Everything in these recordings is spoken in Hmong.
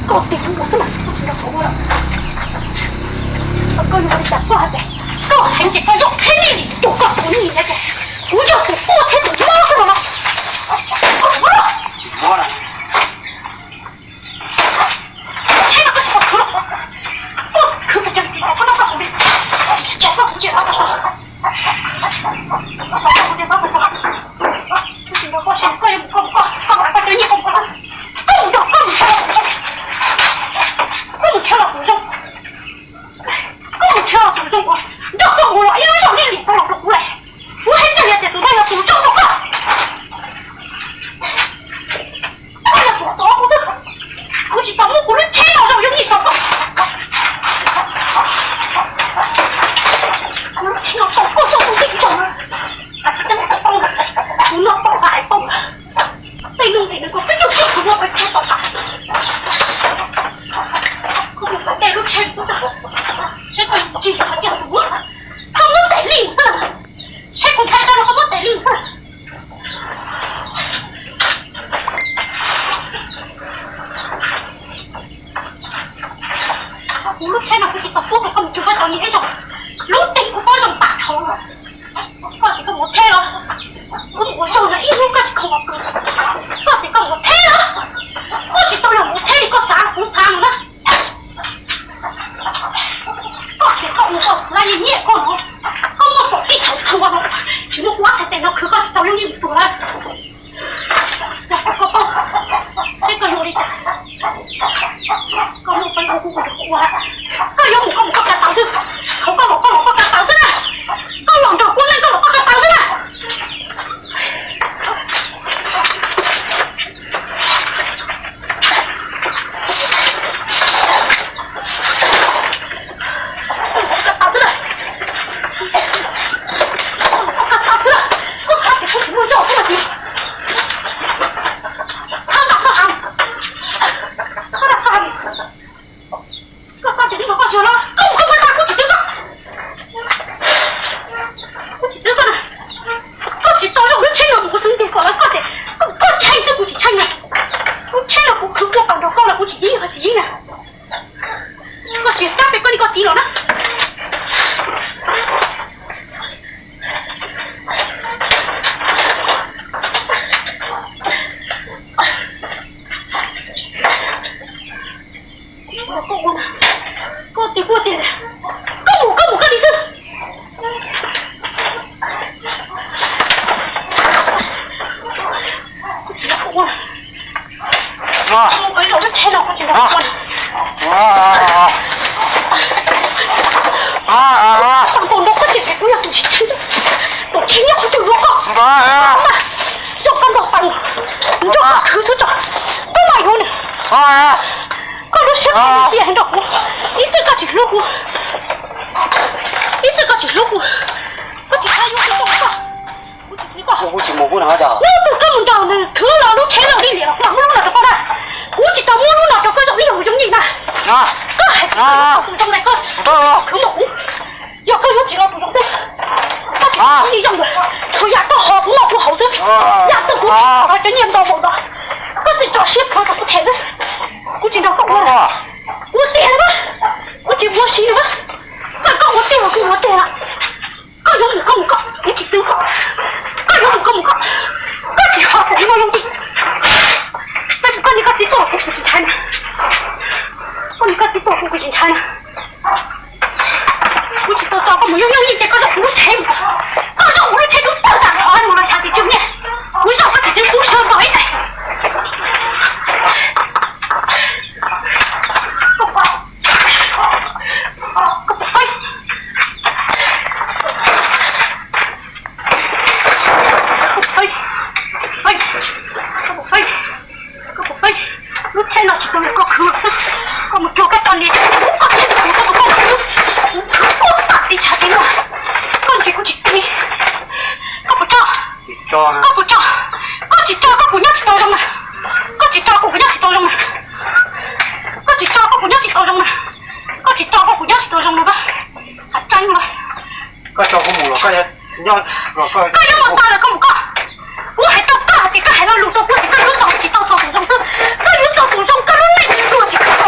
Koj tes kuv xwb mas kuv tsis nrog koj ua lawm. Koj yuav ua li cas koj hais tias koj heev ces koj zaum tsheb nij li tus koj tus nij na ces kuv yog tus quaj thiab tus mob xwb no los. Tsheb no koj tsis tau khwv los, koj khwv pes tsawg tis koj noj koj haus li, ces koj kuv ces koj tsis nrog koj seb koj yuav mus koj mus koj, koj mus koj cov nyiaj koj mus koj, koj mus nrog koj mus, koj mus nrhiav los tus zoo, koj mus nrhiav los tus zoo uas nrog koj mus los ib lub zaug nij li tau los rau kuv lawm. Kuv hais tias yog tias tus ntawd yog tus zoo rau koj, koj yog tus tod kuv xwb, kuv tsis tau muab kuv lub tsheb los zoo yooj yim rau koj. Kuv lub tsheb no tau koj txoj tus tij zoo, kuv noj tau hais tau. Tej lub ntev nws kuj twb coj kuv noj kuv tsheb tau tas. Koj mus kom tej lub tsheb kuv tau, seb koj tsis yog tus muab, koj muab tes li xwb, seb kuv ntshai koj los koj muab tes li xwb. Kuv lub tsheb no kuv tsis tau pub rau koj mus cuag koj cov niam ib zaug, lub ntees kuv pab zoo tas dhau lawm. Koj tias koj mus theb los, kuv mus ua zaug los ib hnub koj tsis khoom los, koj tias koj mus theb los, koj tsis tau los mus theb li koj xav kuv xav no na. Koj tias koj ua koj laj li nyiaj koj no, koj muaj txaus txij txaus txhua no, tsis muaj ua txhais tes no khwv koj tsis tau yooj yim mus tuag lawm. Yog koj paub, seb koj yuav ua li cas, koj muaj peev kuv kuv nrog koj ua. Koj yuav mus koj mus koj kav tau xwb, thaum koj los koj los koj kav tau xwb na. Koj los nrog kuv leej koj los koj kav tau xwb na. Koj tsis twv koj, kuv tsis twv koj na. Koj tsis tau lub tsheb no mus kuv xeeb tiag kom lawv koj tias koj ntshai xwb kuv tsis ntshai na. Lub tsheb no kuv khwv koj tau nrog koj los kuv tsis yeej ho tsis yeej na. Koj tsis kab pem koj niam koj txiv los na. Koj ua, koj ua tiag, koj mus koj mus koj li xwb. Tau nrog koj tsis, kuv yog tus tsis tshee, tus tshee nyob qhov twg luag koj. Zoo koj nrog pais, nrog koj khwv xwb tso, koj mam yuav nws. Koj lub siab phem tiag nrog kuv, ib txwm koj tsis hlub kuv, ib txwm koj tsis hlub kuv, koj tsis xav yuav kuv, kuv tsis hlub koj. Lub tus koj mus nrog nws khwv los lub tsheb zoo li liam los kuv muab lub no rau koj na. Kuv tsis tau muab lub no rau koj zoo ib yam mus yooj yim na. Koj hais tias koj tus zoo na koj khwv npaum kuv. Yog koj yuav tsis los tus zoo xwb, koj tsis tau ib yam, txhua yam koj ho kuv noj kuv haus xwb. Yam twg kuv tsis tau cov nyiaj ntau npaum no, koj txawm tso siab kho rau kuv them xwb. Kuv tsis nrog koj ua, kuv tiag lawm, kuv tsis muaj siab lawm. Koj, koj ua tiag los kuv ua tiag lawm. Koj yuav mus koj mus koj, kuv tsis twv koj. Koj yuav mus koj mus koj, koj tsis ho kuv mus yooj yim. Koj niam koj txiv tuaj kuv kuv tsis ntshai na. Koj niam koj txiv tuaj kuv kuv tsis ntshai na. Kuv tsis tau tso koj mus yooj yooj yim ces koj zaum kuv lub tsheb mus. Koj zaum kuv lub tsheb tub tawg tas qhov no los xav tias tsw nyiaj. Kuv zaum koj tsis twv kuv sawv ntxov ib daim. Koj puas pab? Koj puas pab? Koj puas pab? Koj puas pab? Lub tsheb no tsis tau yog koj khwv xwb, koj mus cuag koj cov niam, koj tsheb tsis khwv koj puas pab khwv? Kuv khwv koj tam tiv tshav tiv luag, koj ntsia kuv tsis ti. Koj puas tso? Koj puas tso? Koj tsis tso koj puas nyob tsis tau zoo na? Koj tsis tso koj puas nyob tsis tau zoo na? Koj tsis tso koj puas nyob tsis tau zoo na? Koj tsis tso koj puas nyob tsis tau zoo na koj? Hais tseeb mas. Koj tso kuv mus los koj nyob, koj yuav mus tau los koj mus koj. Kuv hais rau koj hais tias koj hais lo lus rau kuv tias koj yuav tau tsis tau txog tus zoo xwb. Koj yuav tau tus zoo koj lub neej tsis pluag tsis kawg.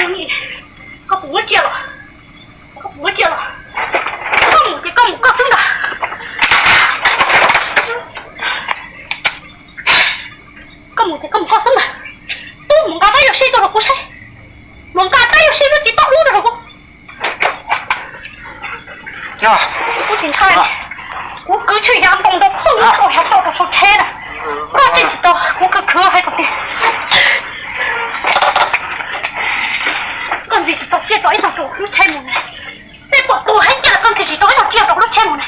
Koj puas muab tsiaj los? Koj puas muab tsiaj los? Koj mus ces koj mus koj xwb ntag. Koj mus ces koj mus koj xwb ntag. Tub mus nqa rab yau sib tuaj rau kuv saib. Mus nqa rab yau sib lub txiv toj ub rau kuv. Kuv tsis ntshai. Kuv kwv tshwj xyav ntoo rau phwj lub kaus xyav toj rau saum tsheb na. Koj tseem tsis tau, kuv khwv khwv hais tias koj ntxias tsis tau tsiaj rau ib zaug rau lub tsheb mus na. Tej pom tus hais tias koj ntxias tsis tau ib zaug tsiaj rau lub tsheb mus na.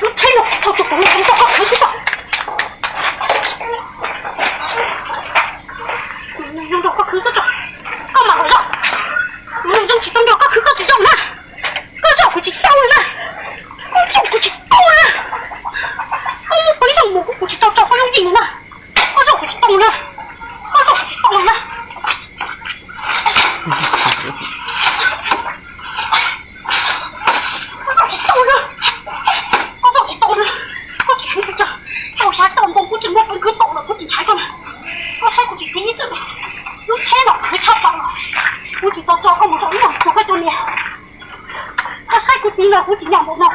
Lub tsheb no thaum tus tus nws zoo rau koj khwv xwb tso. Nws zoo rau koj khwv xwb tso. Koj mam los zaum. Nws zoo tsis tau nrog koj khwv koj tsis zaum na. Koj zaum kuv tsis tau li na. Koj zaum kuv tsis tau li na. Koj muab peb zaum mus kuv tsis tau tso koj yooj yim na. Koj zaum kuv tsis tau na. Koj zaum kuv tsis tau na. Koj zaum tsis tau na. Koj zaum tsis tau na. Koj tsis khwv tso. Tau xyav tau ntoo kuv tsis muaj peev khwv tau los kuv tsis ntshai koj na. Koj saib kuv tsis khwv ib txwm. Lub tsheb los khwv tshaj plaws los kuv tsis tau tso koj mus zaum ib zaug txog koj tus niam. Koj saib kuv txiv los kuv tsis nyob ntawm no.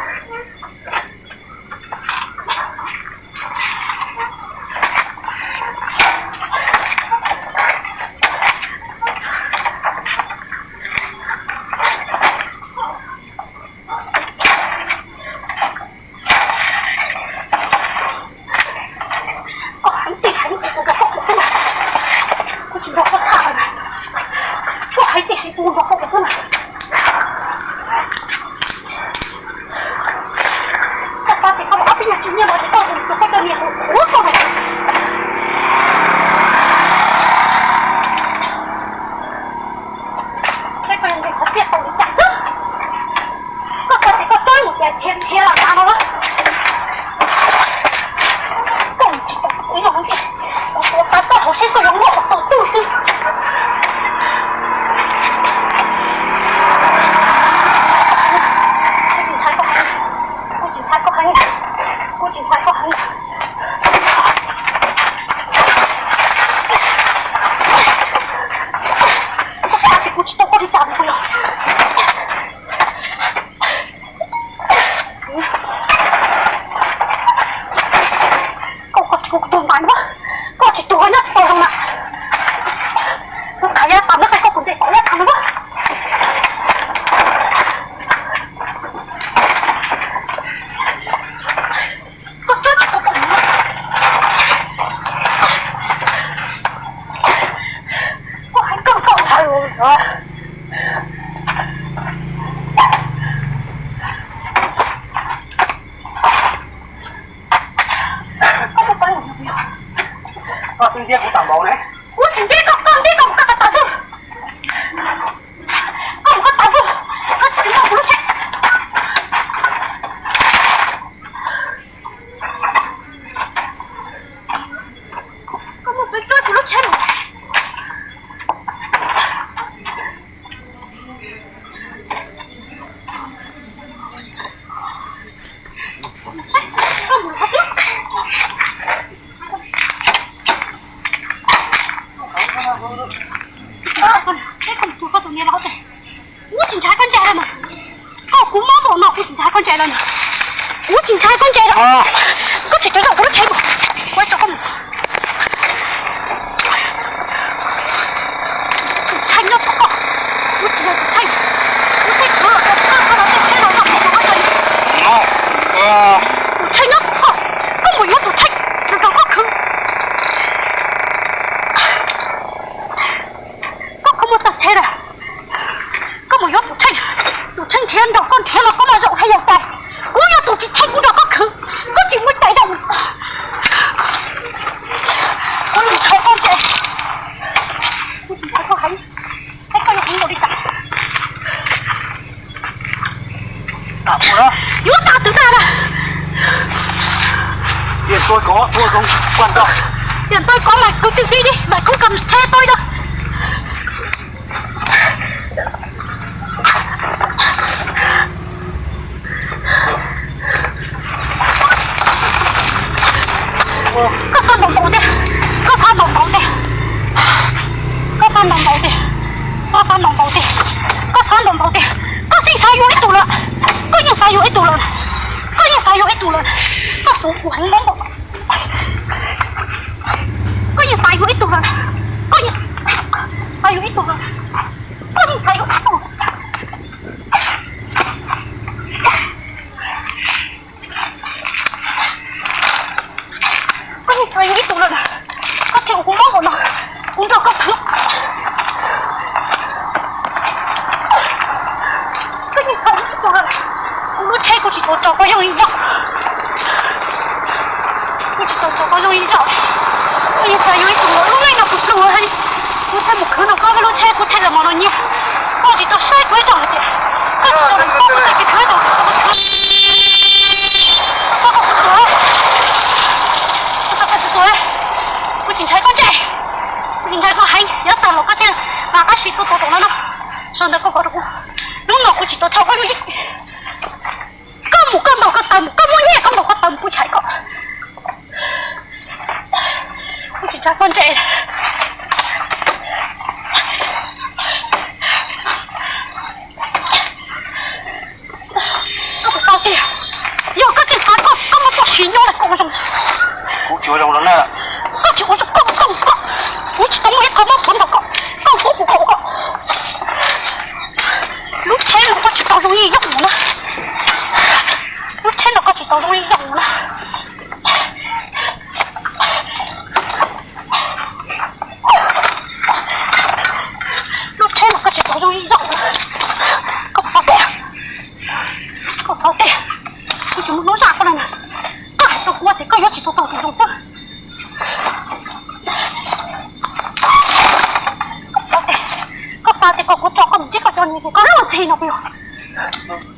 Koj heev tiag heev tiag, kuv nrog koj khwv xwb na. Kuv tsis nrog koj khwv lawm na. Koj heev tiag heev, kuv nrog koj khwv xwb na. Koj xav tias koj los ob peb nyuag tsis nyiaj los ces koj tus koj cov niam tus ub koj los. Saib koj yuav ntes qhov tsiaj tau li cas xwb. Koj xav tias koj txawb mus tias khiav khiav los tas no na. Koj mus tsis tau ib zaug no tiag, kuv tuav tav koj hauv siab koj yuav muaj tus tus xwb. Kuv tsis ntshai koj heev, kuv tsis ntshai koj heev, kuv tsis ntshai koj heev. Koj xav tias kuv tsis tau koj li cas no puas yog? Koj, koj tsis ua kuv tus ntaiv na, koj tsis tuag nyob tsis tau zoo na. Kuv khav yab tas na, koj kuv ntes khav yab tas na. Koj txhob tsis tau koj mus. Koj hais koj koj ntshai los. Koj twb ntxias kuv tas npaum ne. Kuv tsis ntxias koj, koj ntxias koj, koj tas tas xwb. Koj mus koj tas xwb, koj tsis txhob mus kuv lub tsheb. Koj mus pem kuv lub tsheb mus. Kuv tsis ntshai koj ncaim lawm mas. Koj kuv mob npaum no kuv tsis ntshai koj ncaim lawm na. Kuv tsis ntshai koj ncaim lawm. Koj tsis txhob zaum kuv lub tsheb mus. Kuv tso koj mus. Tus tsheb nyob tom koj. Kuv tsis yog tus tsheb. Kuv tsheb kuv los rau koj, koj los tej tsheb los zaum mus rau koj tso. Tus tsheb nyob tom koj. Koj mus yuav tus tsheb los rau koj khwv. Koj kho muaj txoj tsheb lawm, koj mus yuav tus tsheb, tus tsheb nrhiav nrog koj nrhiav los koj mam zaum hais yog tais. Kuv yog tus tsis tsheb kuv nrog koj khwv, koj tsis muaj cai zaum. Kuv tsis ntshai koj ncaim, kuv tsis ntshai koj heev, saib koj yuav heev npaum li cas. Yuav tas twv tag na. Tias tôi có thua không quan trọng. Tias tôi có mà cứ tự đi đi, mày không cần xe tôi đâu. Koj xav ntaus npaum tiag, koj xav ntaus npaum tiag, koj xav ntaus npaum tiag, koj xav ntaus npaum tiag, koj xav ntaus npaum tiag, koj xav yuav ib tug lawm, koj yeej xav yuav ib tug lawm, koj yeej xav yuav ib tug lawm, koj xav kuv heev npaum, koj yeej xav yuav ib tug lawm, koj yeej xav yuav ib tug lawm, koj yeej xav yuav ib tug. Koj yeej xav yuav ib tug lawm, koj thiaj ua kuv mob npaum no, kuv nrog koj khwv. Koj yeej xav yuav ib tug lawm, kuv lub tsheb kuv tsis tau tso koj yooj yim zoj, kuv tsis tau tso koj yooj yim zoj. Koj yeej xav yuav ib tug lawm, lub neej no kuv pluag, kuv thiaj mus khwv nrog koj, lub tsheb kuv thiaj los mus los nyiaj. Koj tsis tau saib kuv ib zaug hais tias koj tsis tau los koj, koj tsis khwv zaum, koj tsis tau, koj tsis tau, kuv tsis ntshai koj ntse, kuv tsis ntshai koj heev, yav tag los koj thiaj mas qab sis tuaj tau rau no no. Sau ntawv koj kom rau kuv, hnub no kuv tsis tau thauj koj yooj yim. Koj mus koj ntaus koj taw mus, koj muaj nyiaj koj ntaus koj taw mus, kuv tsis hais koj. Kuv tsis ntshai koj ntse. Koj puas tau tiag? Yog koj tseem xav koj, koj muaj txoj sia nyob lawm koj ua zoo. Kuv tsis ua zoo rau nej. Koj tsis ua zoo, koj ua koj mus koj. Kuv tsis tau muaj ib qho mob thuav nrog koj, koj ua koj. Lub tsheb no koj tsis tau zoo li yog mus na. Lub tsheb no koj tsis tau zoo li yog mus na. Lub tsheb no koj tsis tau zoo li yog mus na. Koj xav tiag, koj xav tiag. Kuv tsis muaj hnub zaj koj na. Koj hais rau kuv tias koj yuav tsis tau tau tus zoo xwb. Koj xav tias kom kuv tso koj mus ntsib koj cov niam tias koj lub ntxhi no puas yog?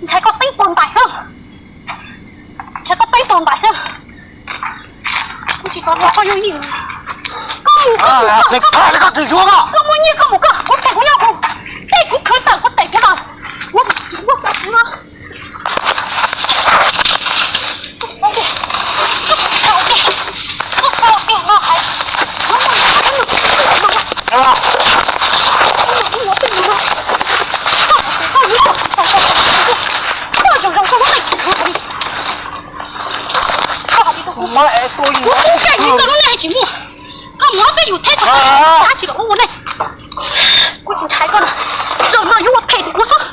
Ntshai koj teeb tuag ntais xwb. Ntshai koj teeb tuag ntais xwb. Kuv tsis tau los koj yooj yim. Koj mus, koj mus, koj, koj muaj nyiaj koj mus koj, kuv tes kuv nyob kuv, tes kuv khwv tawm kuv tes kuv los. Kuv tsis muaj txoj sia no. Koj mus peb yus thiab koj tsis los ua neej. Kuv tsis ntshai koj na. Zaum no yuav ua phem rau kuv xwb.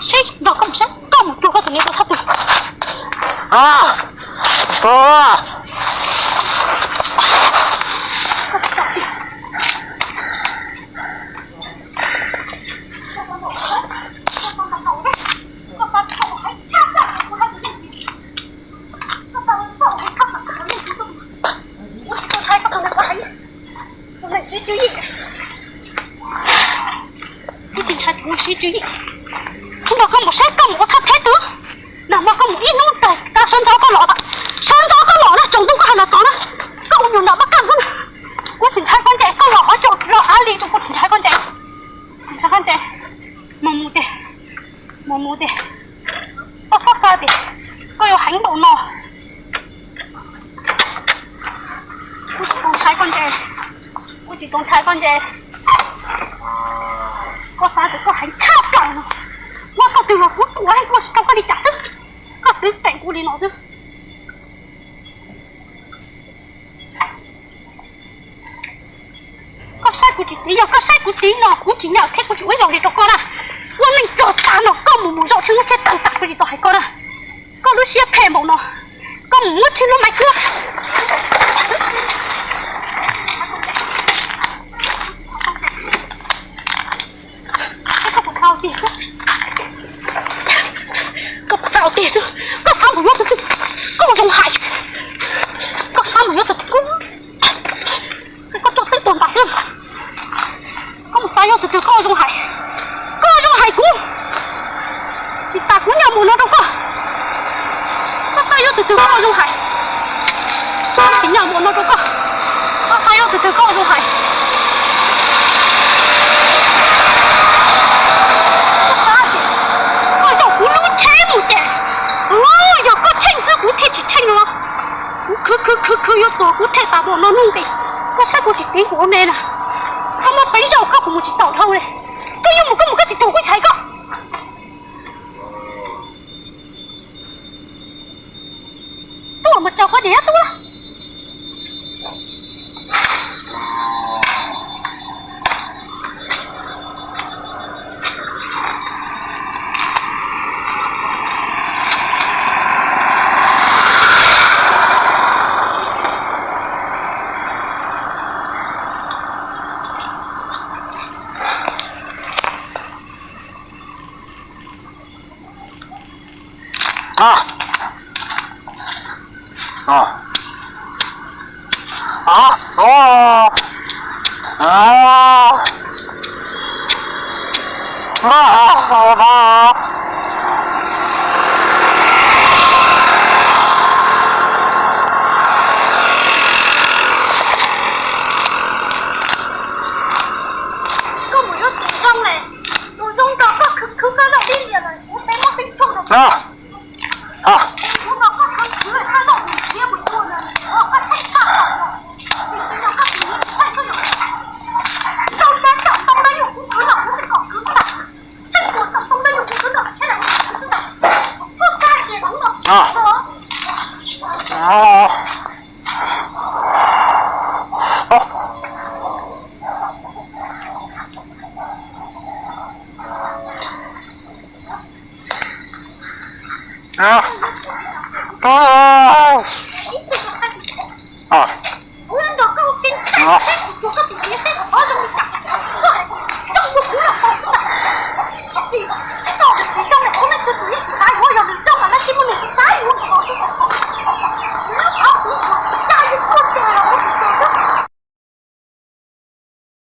Seb nrog koj mus saib koj mus cuag koj tus niam tus txiv txhob tu. Kuv tsis ntshai tus sib tsw yeej. Hnub no koj mus saib koj mus ua thaj theb twg. Nag hmo koj mus ib hnub tag, sawv ntxov koj los, sawv ntxov koj los na, tsaus ntuj koj hais los tod na. Koj ua nyuag nram mab kaj xwb na. Kuv tsis ntshai koj ntse, koj los qhov tsaus los hav li rau kuv tsis ntshai koj ntse. Tsis ntshai koj ntse. Mus mus tiag, mus mus tiag. Koj txhob xav tias koj yuav heev npaum no. Kuv tsis tau ntshai koj ntse, kuv tsis tau ntshai koj ntse. Koj xav tias koj heev tshaj plaws no, muaj thaum twg los kuv tuav koj tsis tau koj li cas xwb. Koj twv teem kuv li no xwb. Koj saib kuv tsis txiv, yog koj saib kuv txiv no kuv tsis nyiam thiab kuv tsis ua ib zaug li rau koj na. Ua neej txog tas no koj mus mus zaum tsheb muab tsheb tawg tas kuv tsis tau hais koj na. Koj lub siab phem npaum no, koj mus muab tsheb lub maiv khwb. Koj puas xav tiag xwb, koj puas xav tiag xwb, koj xav mus yuav tus twg, koj ua zoo hais, koj xav mus yuav tus twg, koj tuaj xwb tuag ntais xwb, koj mus xav yuav tus twg koj ua zoo hais, koj ua zoo hais kuv, tsis tas kuv nyob mus no rau koj, koj xav yuav tus twg koj ua zoo hais. Khwv khwv khwv khwv yuav tuag kuv them tas npaum no nub nqis, koj saib kuv tsis tiv kuv ua me na. Koj muaj peev zaum koj kuv mus tsis tau dhau li. Koj yuav mus koj mus koj tsis tuag kuv ntshai koj. Tuaj mus tso koj diav tuaj.